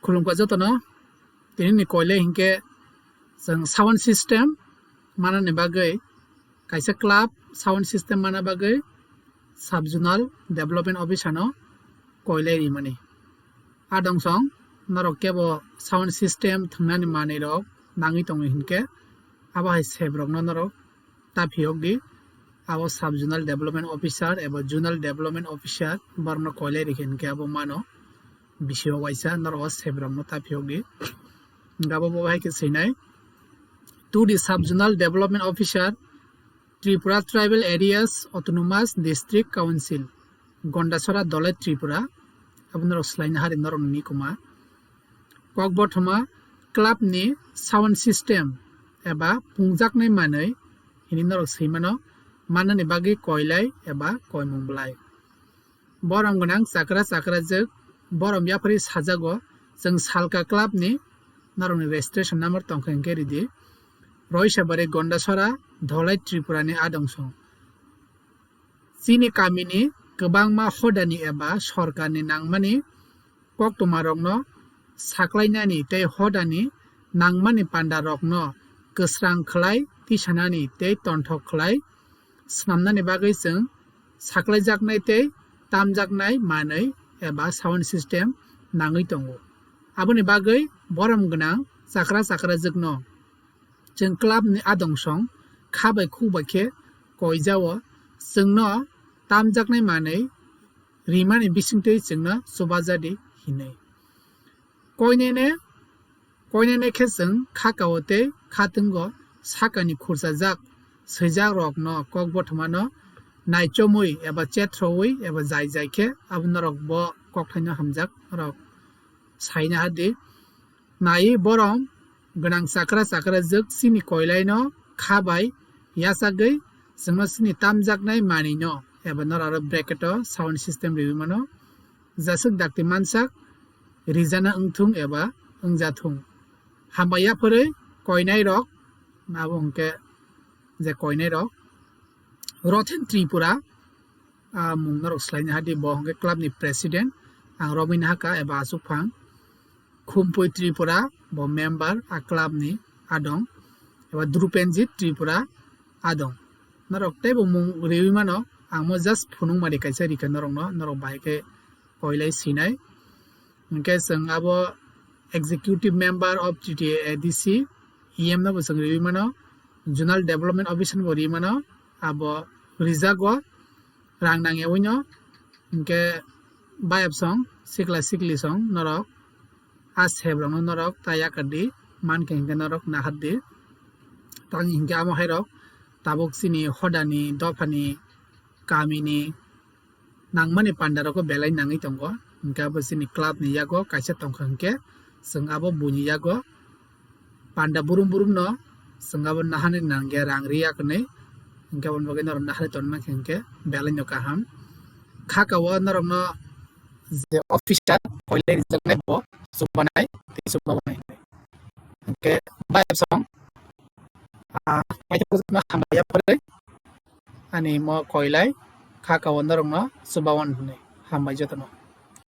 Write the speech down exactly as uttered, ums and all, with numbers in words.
Khulumkha jotono, tini ni koilai hinkhe chwng sound system manani bagwi, kaisa club sound system mana bagwi sub zonal development officer no koilai rimani. Adong song norok kebo sound system thwngnani manwi rok nangwi tongo hinkhe, abo hai sep rokno norok ta phiyok di, abo sub zonal development officer eba zonal development officer borokno koilai rikhe hinkhe abo mano, bisi o waisa norok o sep rokno ta phiyok di. Hinkhe abo bo hai khe swinai, to the sub zonal development officer, Tripura Tribal Areas Autonomous District Council, Gondasora Dholai Tripura, abo norok swlaina hari norok ni kuma. Kokbothoma club ni sound system eba pungjaknai manwi hini norok swimano, manani bagwi koilai eba koimung bwlai. Borom gwnang chakra chakrajwk, borom yapharwi sajago, chwng Salka club ni norokni registration number tongkha hinkhe ridi. Roisabari Gondasora Dholai Tripura ni adong song. Chini kamini kwbangma hodani eba sorkarni nangmani koktwmarokno saklainani tei hodani nangmani pandarokno kwsrang khlai tisanani tei tonthok khlai swnamnani bagwi chwng saklaijaknai tei tamjaknai manwi eba sound system nangwi tongo. Aboni bagwi borom gwnang chakra chakrajwkno chwng club ni adong song kha bai khuk bai khe koijao, chwngno tamjaknai manwi rimani bisingtwi chwngno chubajadi hinwi. Koinene, koinene khe chwng kha kao tei kha twwngo sakani khurchajak swijak rokno kokbothomano naichomwi eba chethroi eba jai jai khe abo norok bo kokthaino hamjak rok saina hadi. Nai borom gwnang chakra chakrajwk chini koilaino kha bai yachagwi chwngno chini tamjaknai manwino eba noro aro bracket o sound system riwi mano. Jaswk dakti mansak rijana wngthung eba wngjathung. Hambai yapharwi koinai rok, abo hwnkhe je koinai rok Rothen Tripura, a mung norok swlaina hadi, bo hwnkhe club ni president, ang romwi nahaka eba achukphang. Khumpui Tripura, bo member a club ni adong, eba Drupenjit Tripura adong. Norok teibo mung riwi mano, ang mo just phunuk mari kaisa rikha norokno, norok bahai khe koilai sinai. Hinkhe chwng abo executive member of T T A A D C, E M no bo chwng riwi mano, zonal development officer no bo riwi mano, abo rijago rang nangya wino. Hinkhe bayap song, sikla sikli song norok a sep rokno norok ta yakar di, mankhe hinkhe norok nahar di. Tang hinkhe amo hai rok tabuk chini hodani, dophani, kamini nangmani panda rokbo belai nangwi tongo. Hinkhe abo chini club ni yago kaisa tongkha hinkhe chwng abo buini yago panda burum burum no chwng abo nahani nangya rang riya kwnwi, hinkhe aboni bagwi norok nahari tongna hinkhe belai no kaham. Kha kao norokno je officer koilai rijaknai bo chubanai tei chubanai. Hinkhe bayap song, ah, paithago hambai yapharwi ani mo koilai kha kao norokno chubawan hwnwi hambai jotono.